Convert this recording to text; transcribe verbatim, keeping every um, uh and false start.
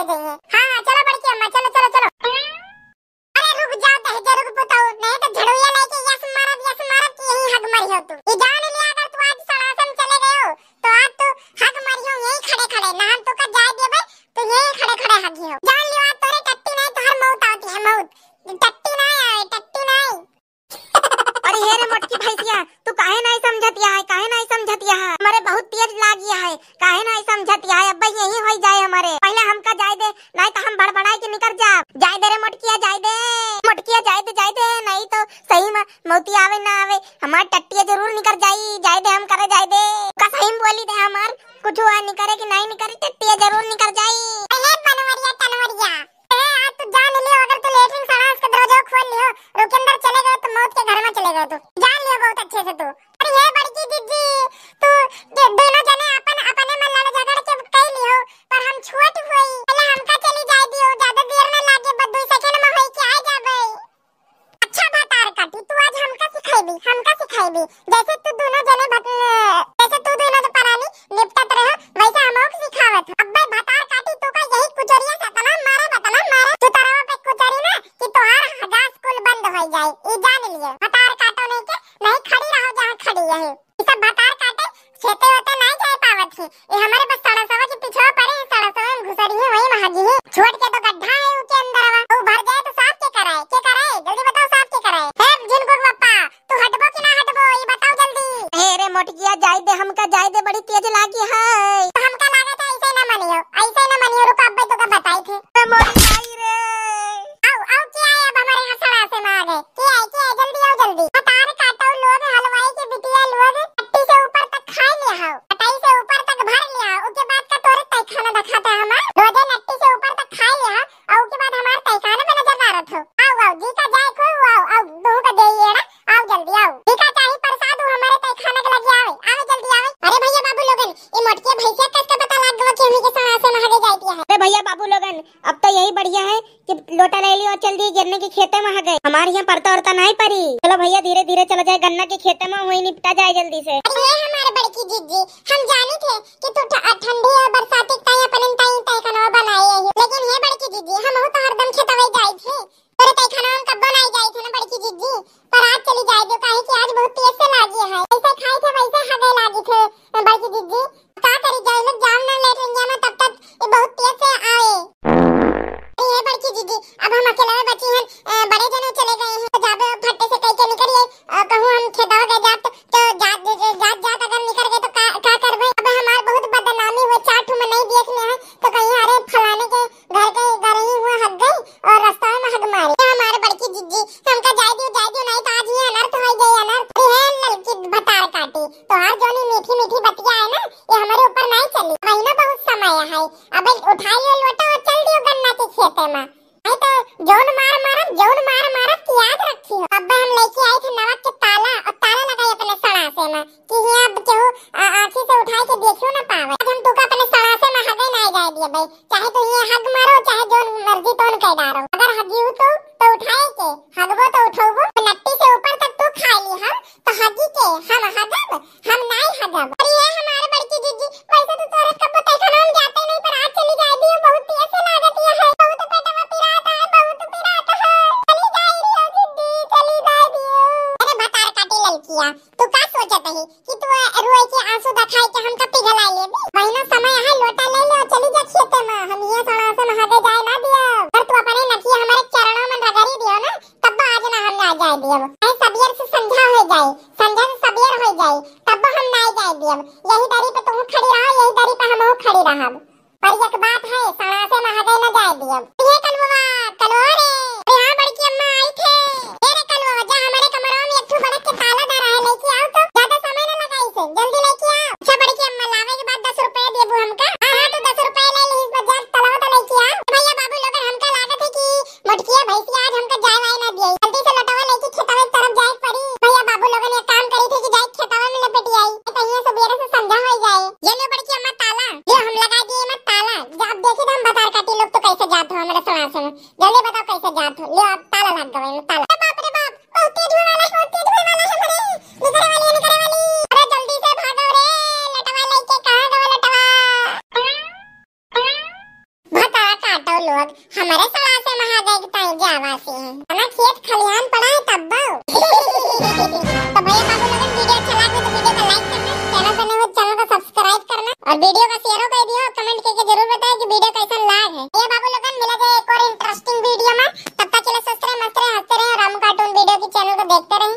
दे जइहे। हाँ, हाँ, चलो बड़की अम्मा, चलो, चलो, चलो। अरे रुक जा दहेजरू के पुतऊ, नहीं तो झड़ुइया लेके यस मारब, यस मारब कि यहीं हग मरिहो तू। ई जान लिया, अगर तू आज सड़ासे में चले गयो, तो आज तू हग मरिहो यहीं खड़े खड़े, ना हम तोका जाए देबे, तो यहीं खड़े खड़े हगिहो। जान लियो, आज तोरे टट्टी नहीं, तोहर मौत आवती है, मौत। टट्टी नहीं आवे, टट्टी नहीं। अरे हे रे मोटकी भैंसिया, तू काहे नहीं समझतिया है, काहे नहीं समझतिया है? हमरे बहुत तेज लागिया है, काहे नहीं समझतिया है? अब्बे यही होई जाए हमरे, पहले हमका जाए दे, नहीं तो हम बड़बड़ाए के निकर जाब। जाए दे रे मोटकिया, जाए दे मोटकिया, जाए दे, जाए दे, नहीं तो सही में मौती आवे ना आवे, हमार टट्टिया जरूर निकर जाई। जाए दे, हम करे जाए दे, का सही में बोली दे, हमार कुछ हुआ निकरे कि नहीं निकरे, टट्टिया जरूर निकर जाई। अरे बनवरिया तनवरिया, ए, आज तू जान लियो, अगर तू लेटरिन सड़ास के दरवाजा खोल लियो, रुके अंदर चले गयो तो मौत के घर में चले गयो तू। जान लियो बहुत अच्छे से तू। अरे ये बड़की जिज्जी, तू दे-, दोनों जने अपन, अपने में लड़ झगड़ के कई लियो, पर हम छोट होई, पहले हमका चली जाए दियो, ज्यादा देर ना लागे, बस दो सेकंड में होई के आ जाबे। अच्छा भतार काटी, तू आज हमका सिखाइबी, हमका सिखाइबी। जैसे तू दोनों जने भत-, जैसे तू दोनों जो परानी निपटत रहे, वैसे हमहू के सिखावत हो। अब्बे भतार काटी, तू का यही कुचरिया से इतना मारे, इतना मारे, तू तरवा पे कुचरी ना कि तोहार हगास कुल बंद हो जाए, ई जान लियो। भतार काटो नहीं के, नहीं खड़ी रहो जहाँ खड़ी है। ई सब भतार काटे, खेते वेते नहीं जाए पावत ही। ये हमारे बस सड़सवा के पीछे पड़े हैं, सड़सवा में घुसरी है, वही में हगी है। छोट के तो गड्ढा है उके अंदरवा, वो भर जाए तो साफ के कराए, के कराए? जल्दी बताओ, साफ के कराए? हे जिनको बप्पा, तू हटबो कि ना हटबो, ये बताओ जल्दी। हे रे मोटकिया, जाए दे, हमका जाए दे, बड़ी तेज लागी है। तो हमका लागत है ऐसे ना मनियो, ऐसे ना मनियो, रुको अब्बे तोका बताई थे। ए मोरी माई रे। आओ, आओ, के आए अब हमारे यहाँ सड़ासे में आ गए? के आए, के आए, जल्दी आओ, जल्दी। भतार काटो लोग, हलवाई के बिटिया लोग, नट्टी से ऊपर तक खाए लिया हो, कटाई से ऊपर तक भर लिया हो, उसके बाद का तोरे तय खाना दिखाता है हमार। रोजे नट्टी से ऊपर तक खाए लिया हो, और उसके बाद हमार तय खाना पे नजर मारत हो। आओ, आओ, जी का जाए को, आओ, आओ, दूह का दे ये ना, आओ जल्दी आओ। जी का चाही प्रसाद, वो हमारे तय खाना के लगे आवे, आवे जल्दी आवे। अरे भैया बाबू लोगन, ये मोटके भैंसिया कस का पता लग गवा कि हमनी के सड़ासे में हगे जाए दिया है। अरे भैया बाबू लोगन, अब तो यही बढ़िया है कि लोटा ले लियो, चल दिए गिरने के खेते में हगे। हमारे यहाँ परता उरता नहीं परी। चलो भैया, धीरे धीरे चला जाए, गन्ना के खेते में वही निपटा जाए जल्दी से। अरे ये हमारे बड़की जिज्जी, हम जानी थे कि तू ठ-, ठंडी और बरसाती के ताई अपने ताई तय कनवा बनाए है, लेकिन ये बड़की जिज्जी, हम तो हरदम खेतवे जाए थे, तोरे तय खाना हम कब्बो नहीं जाए थे ना बड़की जिज्जी, पर आज चली जाए दो, काहे कि आज बहुत तेज से लागी है, ऐसे खाए थे वैसे हगे लागी थे बड़की जिज्जी। का करी जाए लोग, जाओ ना लेटरिंगिया में, तब तक ये बहुत तेज से आए। अरे ये बड़की जिज्जी, अब हम अकेले में बची हैं, अ, बड़े जने चले गए हैं, तो जाबे अब फट्टे से कह के निकलिए, अ, कहूँ हम खेतवा गए जात, तो जात, जात, जात अगर निकल गए तो का, का करबे? अब हमार बहुत बदनामी हुए, चार ठो में नहीं देख ले हैं, तो कहीं अरे फलाने के घर के, घर ही हुए हग गए और रास्ता में हग मारे। ये हमारे बड़की जिज्जी, हमका जाए दियो, जाए दियो, नहीं तो आज ही अनर्थ हो जाए, अनर्थ। अरे हे ललकी भतार काटी, तोहार जोनी मीठी मीठी बतिया है ना, ये हमारे ऊपर नहीं चली। वही ना बहुत समय है, अब उठाइयो लोटा और चल दियो गन्ना के खेते में। नहीं तो जौन मार मारब, जौन मार मारब कि याद रखी हो। अब हम लेके आई थे नमक के ताला और ताला लगाई अपने सड़ासे में कि ये अब केहू आ-, आँखी से उठाए के देखियो ना पावे। आज हम तुका अपने सड़ासे में हगे नहीं जाए दिए भाई, चाहे तू ये हग मारो, चाहे जौन मर्जी तौन कह डारो, अगर हगी हो तो, तो उठाए के हगबो तो उठौबो, नट्टी से ऊपर तक तू खा ली हम, तो हगी के हम हगब, हम नाई हगब। अरे ये हमारे बड़की जिज्जी, वैसे तो तोरे कब्बो तैखाना हम जाते नहीं, पर आज चली जाए दियो, बहुत तेज से लागत ये है, बहुत पेटवा पिरात है, बहुत पिरात है। चली जाए दियो जिज्जी, चली जाए दियो। अरे भतार काटी ललकिया, तू का सोचत है कि तू रोए के आंसू दिखाए के हमका पिघला लेबी? महीना समय है, लोटा ले ले और चली जा खेते में, हम ये सड़ासे में हगे जाए ना दियो। अगर तू अपने नकिया हमारे चरणों में रगड़ी दियो ना, तब आज ना हम ना जाए दियब। चाहे सबेर से संझा हो जाए, संझा से सबेर हो जाए, तब हम ना जाए दियब। यही दरी पे तू खड़ी रहो, यही दरी पे हम खड़ी रहब। पर एक बात है, सड़ासे में हगे ना जाए दियब। ये कलवा, कलवा रे। अरे हाँ बड़की अम्मा आई थे। ए रे कलवा, जा हमारे कमरा में एक ठो बड़क के ताला धरा है, लेके आओ तो। ज्यादा समय ना लगाई से, जल्दी लेके आओ। अच्छा बड़की अम्मा, लावे के बाद दस रुपया देबू हमका? हाँ, हाँ, तू दस रुपया ले लीस, बस जा तलवा तो लेके आओ। भैया बाबू लोगन, हमका लागत है कि मोटकिया भैंसिया आज हमका जाए वाए ना दिए। जल्दी से लटवा लेके खेतवा के तरफ जाए के पड़ी। भैया बाबू लोगन एक काम करी थे कि जाए खेतवा में लपेटी आई। कहीं सबेरे से संझा हो जाए। ये लो बड़की अम्मा ताला। ये हम लगा दिए मैं ताला। जब देखी तो हम भतार काटी लोग तो कैसे जात हो हमारे सड़ासे में। जल्दी बताओ कैसे जात हो। लो अब ताला लग गए ताला। अरे बाप रे बाप, बहुत तेज होए वाला है, बहुत तेज होए वाला है। अरे निकरे वाली है, निकरे वाली। अरे जल्दी से भागो रे, लटवा लेके कहाँ गवा लटवा? भतार तो अब हमरे सड़ा से महादेव के ताई जावा से। ना खेत खलिहान पड़ा है तब। तो भैया बाबू लोगन, video अच्छा लागे तो video का like करना, channel पर नए हो channel को subscribe करना और video का share कर दियो। Comment करके जरूर बताएं कि video कैसन लाग है। भैया बाबू लोगन, मिला जाए एक और interesting video में, तब तक के लिए स्वस्थ रहे, मस्त रहे, हंसते रहे और रामू cartoon video की channel को देखते रहें।